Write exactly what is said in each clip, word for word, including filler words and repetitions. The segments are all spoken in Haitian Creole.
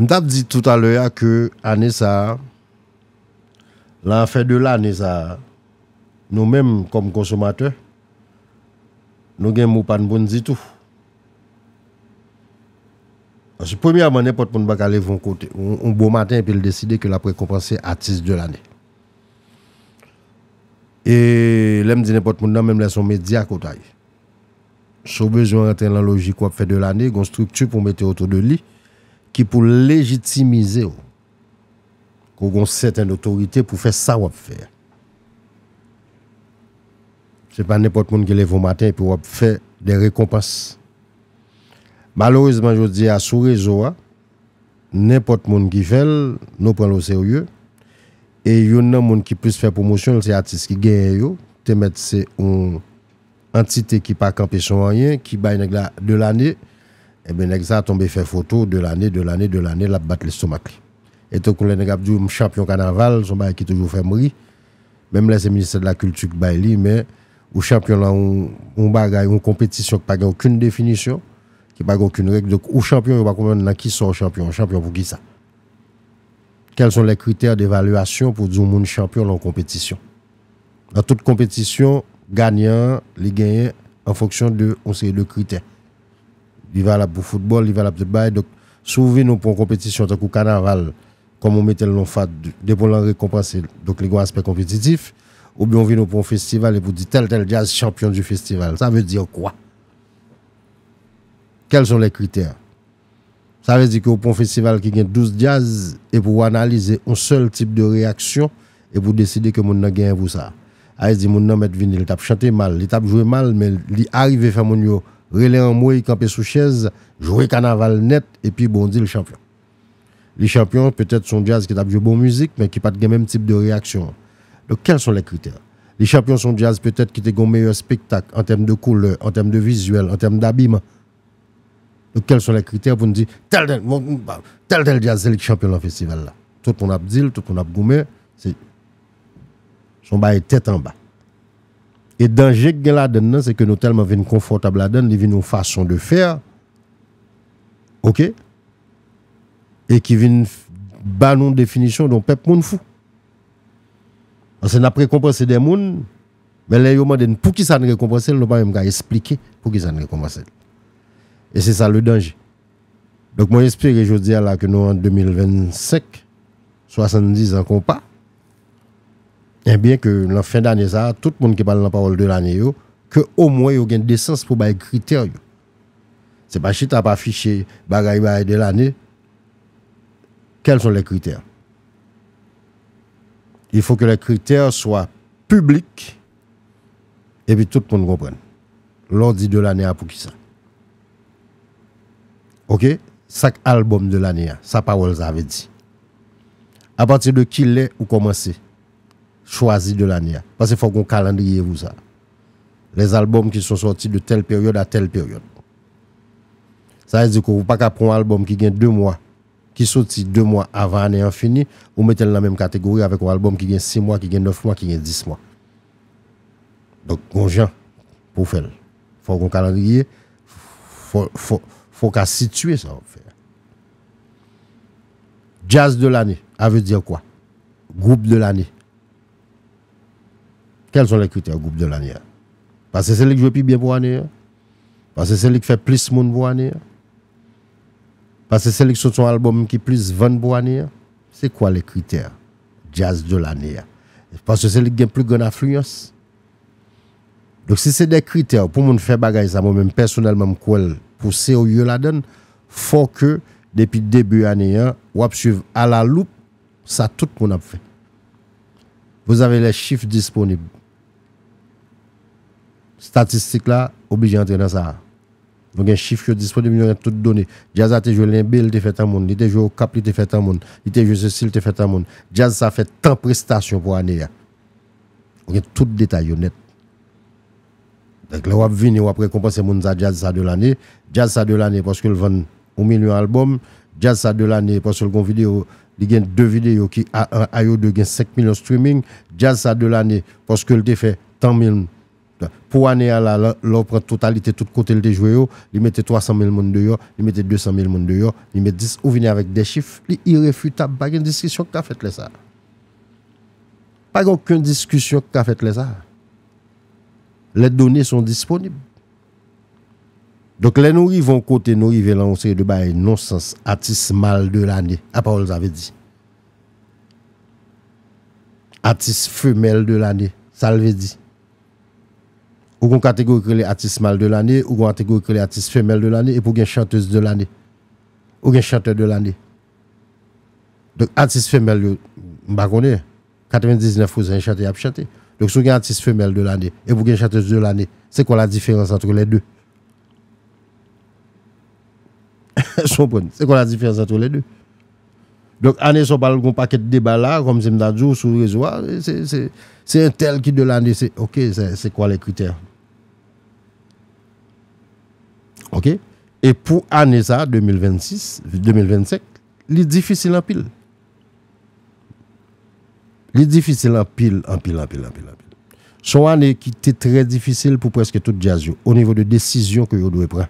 M t ap di toutalè a ke ane sa a, lan afè de lane sa a, nou menm kòm konsomatè, nou gen mo pa n pou n di tou. Paske premyèman, nenpòt moun pa ka leve yon kote, yon, yon bon maten epi l deside ke l ap rekonpanse atis de lane. E lè m di nenpòt moun nan, menm lè se yon medya ke w ta ye. Si w bezwen rantre lan lojik w ap fè de lane, gen yon estrikti pou w mete otou de li ki pou lejitimize w. Ke w gen yon sèten otorite pou fè sa w ap fè a. Se pa nenpòt moun ki leve yon maten epi w ap fè de rekonpans. Malerezman, jodi a, sou rezo a, nenpòt moun ki fè l, nou pran l oserye. E youn nan moun ki plis fè pwomosyon l, se atis ki genyen yo. Te mèt se yon antite ki pa kanpe sou anyen, ki bay nèg la de lane. Ebyen, nèg sa a tonbe fè foto, de lane, de lane, de lane, l ap bat lestomak li. E tankou lè nèg ap di w, "M chanpyon kanaval," se yon bagay ki toujou fè m ri. Menm lè se ministè de la kilti ki bay li, men ou chanpyon lan yon, yon bagay, yon konpetisyon ki pa gen okenn definisyon, ki pa gen okenn règ. Donk, ou chanpyon, yo pa konprann nan ki sa w chanpyon. Ou chanpyon pou ki sa? Quels sont les critères d'évaluation pou di yon moun chanpyon lan yon konpetisyon? Nan tout konpetisyon, ganyan an, li genyen an fonksyon de yon seri de kritè. Li valab pou foutbòl, li valab tout bagay. Donk, si w vin ou pran yon konpetisyon tankou kanaval, kòm ou mete l nan fad, depi w lan rekonpanse l, donk li gen yon aspè konpetitif, oubyen w vin ou pran yon festival epi w di tèl tèl djaz champion du festival. Ça veut dire quoi? Quels sont les critères? Sa vle di ke w pran yon festival ki gen douz djaz epi w analize yon sèl tip de reyaksyon epi w deside ke moun nan genyen pou sa. Sa vle di moun nan mèt vini, li t ap chante mal, li t ap jwe mal, men li arive fè moun yo rele anmwey, kanpe sou chèz, jwe kanaval nèt, epi bon, w di l chanpyon. Li chanpyon, petèt se yon djaz ki t ap jwe bon mizik, men ki pa t gen menm tip de reyaksyon an. Donk, quels sont les critères? Li chanpyon se yon djaz petèt ki te gen yon meyè espektak an tèm de koulè, an tèm de vizyèl, an tèm dabiman. Donk, quels sont les critères pou n di tèl, tèl, bon, tèl, tèl djaz, se li ki chanpyon lan festival la? Tout moun ap di l, tout moun ap goumen, se, se yon bagay tèt anba. E danje k gen ladann nan, se ke nou tèlman vin konfòtab ladann, li vin yon fason de fè, oke? E ki vin f-, ba nou definisyon de yon pèp moun fou. Paske n ap rekonpanse de moun, men lè yo mande n poukisa n rekonpanse l, nou pa menm ka esplike poukisa n rekonpanse l. E se sa le danje. Donk, mwen espere jodi a la ke nou an de mil vennsenk, swasanndiz an konpa, ebyen ke nan fen dane sa a, tout moun ki pral nan pawòl de lane yo, ke omwen yo gen desans pou bay kritè yo. Se pa chita ap afiche bagay, bagay de lane. Quels sont les critères? Il faut que les critères soient publics epi tout moun konprann. Lè w di de lane a, poukisa? Oke? Sa k albòm de lane a? Sa pawòl sa a vle di? Apati de kilè ou kòmanse chwazi de lane a? Paske fòk gen yon kalandriye pou sa. Les albums qui sont sortis de telle période à telle période. Sa vle di ke ou pa ka pran yon albòm ki gen de mwa, ki soti de mwa avan ane an fini, ou mete l nan menm kategori avèk yon albòm ki gen sis mwa, ki gen nèf mwa, ki gen dis mwa. Donk, gon jan pou w fè l. Fò w gon kalandriye, fò, fò, fò w ka sitiye sa w ap fè a. Djaz de lane, a vle di kwa? Gwoup de lane. Quels sont les critères gwoup de lane a? Paske se li k jwe pi byen pou ane a? Paske se li k fè plis moun pou ane a? Paske se li k sot yon albòm ki plis vann pou ane a? C'est quoi les critères djaz de lane a? Paske se li k gen pli grann afliyans. Donk, si se de kritè pou moun fè bagay sa, mwen menm pèsonèlman, m kwè l pou serye ladann, fò ke depi debi ane a, w ap swiv a la loup sa tout moun ap fè. Vous avez les chiffres disponibles. Statistik la oblije antre nan sa a. Nou gen chif yo disponib, nou gen tout done. Djaz la te jwe Lenbe, li te fè tan moun. Li te jwe Okap, li te fè tan moun. Li te jwe sesi, li te fè tan moun. Djaz sa fè tan prestasyon pou ane a. Ou gen tout detay yo nèt. Donk, lè w ap vini, w ap rekonpanse moun sa, djaz sa de lane. Djaz sa de lane paske l vann yon milyon albòm. Djaz sa de lane paske l gon videyo, li gen de videyo ki a, a, a yo de gen senk milyon streaming. Djaz sa de lane paske l te fè tan moun Pou ane a la, lè, lè w pran totalite tout kote l te jwe yo, li mete twa san mil moun deyò, li mete de san mil moun deyò, li mete dis, ou vini avèk de chif, li irefitab, pa gen diskisyon k ka fèt lè sa a. Pa gen okenn diskisyon k ka fèt lè sa a. Les données sont disponibles. Donk, lè nou rive yon kote, nou rive lan yon seri de bagay nonsans, atis mal de lane, a pawòl sa vle di. Atis femèl de lane, sa l vle di. Ou gon kategori ki rele atis mal de lane, ou gon kategori ki rele atis femèl de lane, epi ou gen chantèz de lane. Ou gen chantè de lane. Donk, atis femèl yo, m pa konnen, katrevendiznèf pousan se chante y ap chante. Donk, si w gen atis femèl de lane, epi ou gen chantèz de lane, c'est quoi la différence entre les deux? Ou konprann? C'est quoi la différence entre les deux? Donk, ane sa w pral gon pakèt deba la, kòmsi m ta di w sou rezo a, se, se, se entèl ki de lane, se, ok, se, c'est quoi les critères? Ok? E pou ane sa, de mil vennsis, de mil vennsenk, li difisil anpil. Li difisil anpil, anpil, anpil, anpil, anpil. Se yon ane ki te trè difisil pou prèske tout djaz yo, o nivo de desizyon ke yo dwe pran.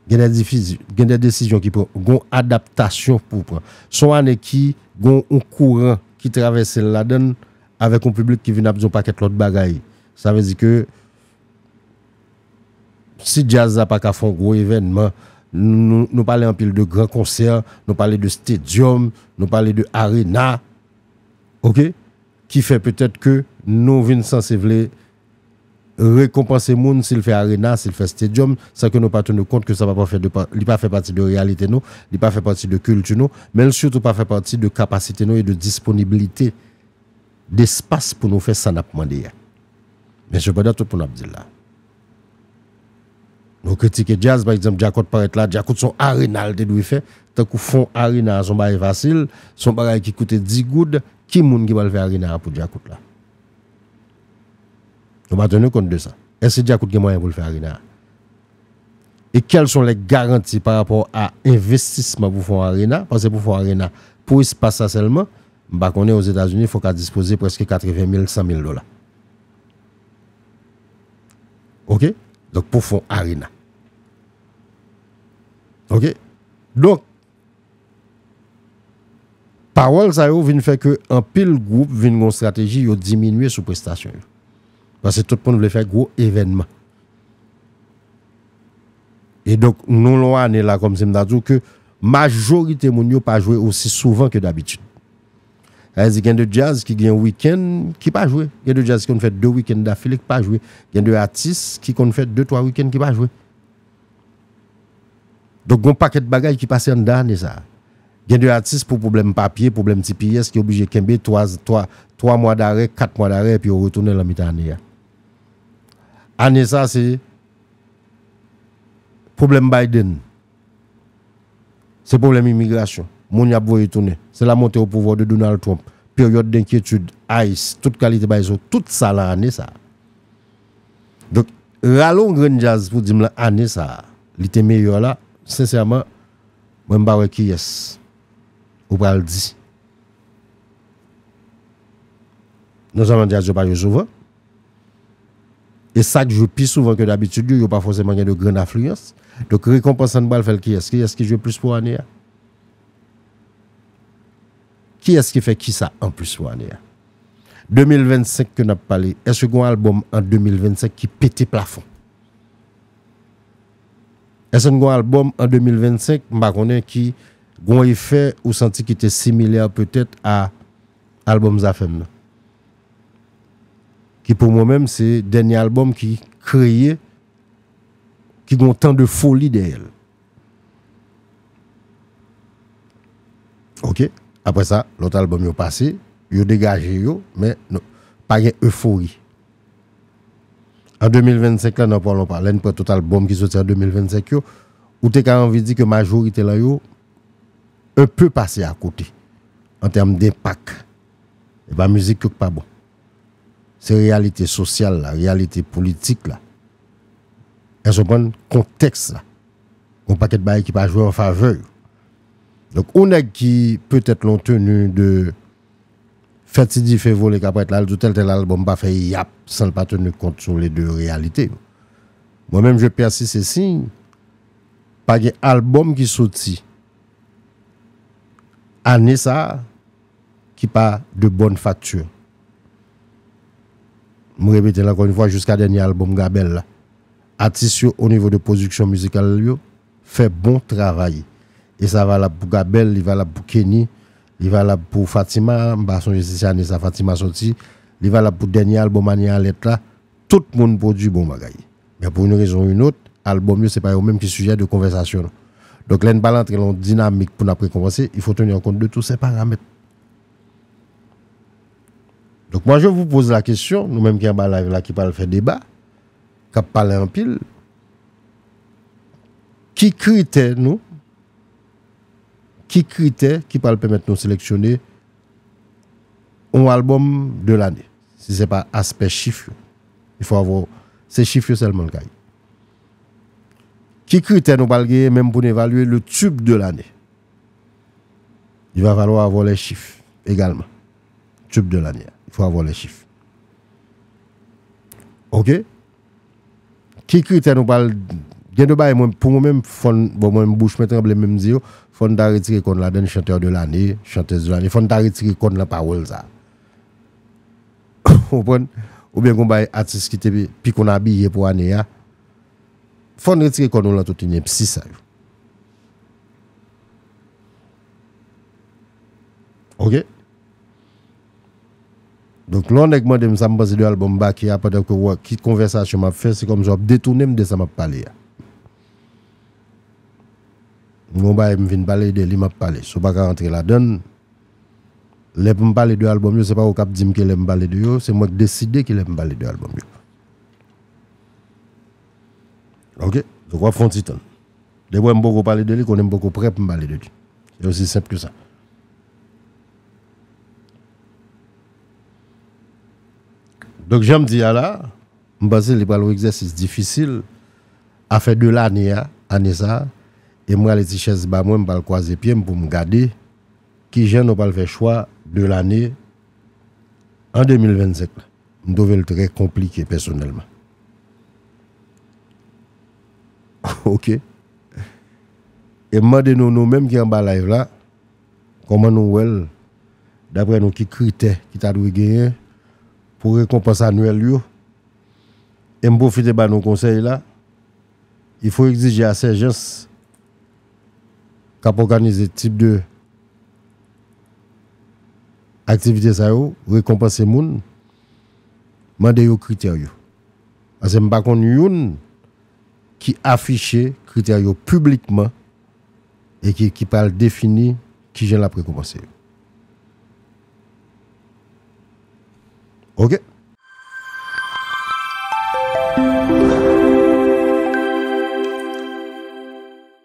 Gen de difizi-, gen de desizyon ki pran, gon adaptasyon pou pran. Se yon ane ki gon yon kouran ki travèse l ladan l avèk yon piblik ki vin ap di yon pakèt lòt bagay. Sa vle di ke si djaz la pa ka fè yon gwo evènman, nou, nou pale anpil de gran konsè, nou pale de stadium, nou pale de arena, ok? Ki fè petèt ke nou vin sanse vle rekonpanse moun si l fè arena, si l fè stadium, san ke nou pa tenu kont ke sa pa, pa fè de pa, li pa fè pati de reyalite nou, li pa fè pati de kilti nou, men l sitou pa fè pati de kapasite nou e de disponibilite, despas pou nou fè sa n ap mande a. Men sepandan, tout moun ap di l la. Nou kritike djaz, pa egzanp, Djakout parèt la, Djakout se yon arena l te dwe fè, tankou fè yon arena a se yon bagay fasil, se yon bagay ki koute dis goud, ki moun ki pral fè arena a pou Djakout la? Nou pa tenu kont de sa. Èske Djakout gen mwayen pou l fè arena a? E quelles sont les garanties par rapport à envestisman pou fè yon arena? Paske pou fè yon arena, pou espas sa sèlman, m pa konnen, Ozetazini, fòk a dispoze prèske katreven mil, san mil dola. Ok? Donk, pou fè yon arena. Ok? Donk, pawòl sa yo vin fè ke anpil gwoup vin gon estrateji, yo diminye sou prestasyon yo. Paske tout moun vle fè gwo evènman. E donk, nou lan yon ane la, kòmsi m ta di w ke majorite moun yo pa jwe osi souvan ke dabitid. Sa vle di, gen de djaz ki gen wikenn ki pa jwe. Gen de djaz ki konn fè de wikenn dafile ki pa jwe. Gen de atis ki konn fè de, twa wikenn ki pa jwe. Donk, gon pakèt bagay ki pase anndan ane sa a. Gen de atis pou pwoblèm papye, pwoblèm T P S, ki oblije kenbe twa, twa, twa mwa darè, kat mwa darè, epi yo retounen lan mitan ane a. Ane sa a, se pwoblèm Biden. Se pwoblèm imigrasyon. Moun y ap voye tounen. Se la montée au pouvoir de Donald Trump. Peryòd denkyetid, ice, tout kalite bagay sa yo, tout sa lan ane sa a. Donk, rale yon grenn djaz pou di m lan ane sa a, li te meyè la, sensèman, mwen m pa wè kiyès ou pral di. Non sèlman djaz yo pa jwe souvan, e sa k jwe pi souvan ke dabitid yo, yo pa fòseman gen de grann afliyans. Donk, rekonpans lan n pral fè l kiyès? Kiyès ki jwe plis pou ane a? Kiyès ki fè kisa anplis pou ane a? De mil vennsenk ke n ap pale, èske gon albòm an de mil vennsenk ki pete plafon? Èske n gon albòm an de mil vennsenk, m pa konnen, ki gon efè ou santi ki te similè petèt a albòm Zafèm nan? Ki pou mwen menm, se dènye albòm ki kreye, ki gon tan de foli dèyè l. Ok? Apre sa, lòt albòm yo pase, yo degaje yo, men non, pa gen efori. An de mil vennsenk la, nan pwalon pa, lè n pran tout albòm ki soti an de mil vennsenk yo, ou te ka anvi di ke majorite lan yo, un peu pase akote, an tèm denpak. E pa mizik yo k pa bon. Se reyalite sosyal la, reyalite politik la. Èske w konprann kontèks la? Gon pakèt bagay ki pa jwe an favè yo. Donk, yon nèg ki petèt lan teni de fè ti dife vole kaprèt la, al di w tèl tèl albòm pa fè yap san l pa teni kont sou le de reyalite yo. Mwen menm, je persiste et signe, pa gen albòm ki soti ane sa a ki pa de bonne facture. M repete l ankò yon fwa, jiska dènye albòm Gabèl la. Atis yo, o nivo de pwodiksyon mizikal yo, fè bon travay. E sa valab pou Gabèl, li valab pou Kenny, li valab pou Fatima, m pa sonje si se ane sa Fatima soti, li valab pou dènye albòm Ane Alèt la, tout moun pwodui bon bagay. Men pou yon rezon ou yon lòt, albòm yo se pa yo menm ki sijè de konvèsasyon nou. Donk lè n pral antre nan yon dinamik pou n ap rekonpanse, il faut tenir compte de tous ces paramètres. Donc moi je vous pose la question, nou menm ki anba live la ki pral fè deba, k ap pale anpil, ki kritè nou, ki kritè ki pral pèmèt nou seleksyone yon albòm de lane? Si se pa aspè chif yo, il faut avoir, se chif yo sèlman l ka ye. Ki kritè nou pral genyen menm pou n evalye le tube de l'année? Il va falloir avoir les chiffres également. Tube de l'année, il faut avoir les chiffres. OK? Ki kritè nou pral gen de bagay mwen, pou mwen menm, fòn, bon, mwen bouch mwen tranble menm di yo, fòn ta retire kòn ladan chantè de lane, chantèz de lane, fòn ta retire kòn nan pawòl sa. Ou konprann? Oubyen gon bagay atis ki te pi konn abiye pou ane a. Fòn retire kòn nou lan tout inepsi sa yo. OK? Donk lè yon nèg mande m sa m panse de albòm Baky a, pandan ke w wè ki konvèsasyon m ap fè, se kòmsi w ap detounen m de sa m ap pale a. Gon bagay m vin pale de li, m ap pale. Si w pa ka rantre ladan l, lè pou m pale de albòm yo, se pa ou k ap di m kilè m pale de yo, se mwen k deside kilè m pale de albòm yo. OK? Donk w ap fè yon ti tann. Depi w wè m poko pale de li, konnen m poko prè pou m pale de li. Se osi senp ke sa. Donk jan m di a la, m panse li pral yon egzèsis difisil. Afè de lane a, ane sa a, e m rale ti chèz ba mwen, m pral kwaze pye m pou m gade kijan nou pral fè chwa de lane an de mil vennsenk la. M twouve l trè konplike pèsonèlman. OK. E m mande nou, nou menm ki anba live la, kòman nou wè l, daprè nou, ki kritè ki ta dwe genyen pou rekonpans anyèl yo? E m pwofite ba nou konsèy la, il faut exiger à ces gens k ap òganize tip de aktivite sa yo, rekonpanse moun, mande yo kritè yo. Paske m pa konn youn ki afiche kritè yo piblikman e ki, ki pral defini kijan l ap rekonpanse yo. OK?